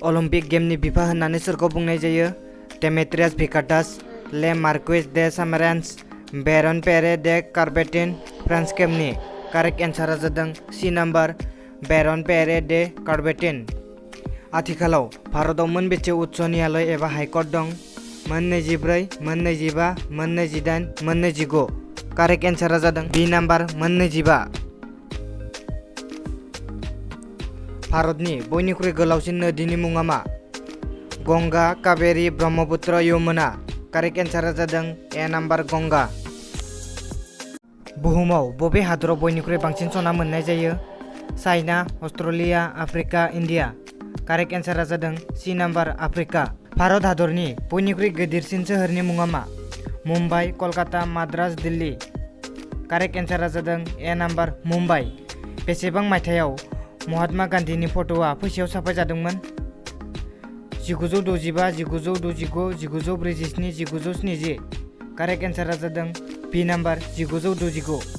Olympic गेमनि बिफा होननानै सोरखौ बुंनाय जायो? डेमेट्रियास भिकाटास, ले मार्कुइस डे सामेरेन्स, बेरन पेरे डे कार्बेटिन। फ्रान्स गेमनि कारेक्ट एन्सारा जादों सी नाम्बार बेरन पेरे डे कार्बेटिन। आथिखालाव भारताव मोनबेसे उच्च न्यायालय एबा हाइकर्ट दं? मोन 24, मोन 25, मोन 28, मोन 29। कारेक्ट एन्सारा जादों बी नाम्बार मोन 25। भारतनि बयनिख्रुइ गोलावसिन नदीनि मुङा मा? गंगा, कावेरी, ब्रह्मपुत्र, यमुना। कारेक्ट एन्सारा जादों ए नाम्बार गंगा। बुहुमाव बबे हादराव बयनिख्रुइ बांसिन सना मोननाय जायो? China, Australia, Africa, India. Correct एन्सारा जादों सी नाम्बार आफ्रिका। भारत हादरनि बयनिख्रुइ गिदिरसिन सोहोरनि मुङा मा? मुम्बाइ, कलकाता, माद्रास, दिल्ली। कारेक्ट एन्सारा जादों ए नाम्बार मुम्बाइ। बेसेबां मायथाइयाव महात्मा गान्धीनि फट'आ फैसायाव साफायजादोंमोन? 1965, 1969, 1947, 1970। कारेक्ट एन्सारा जादों बी नाम्बार 1969।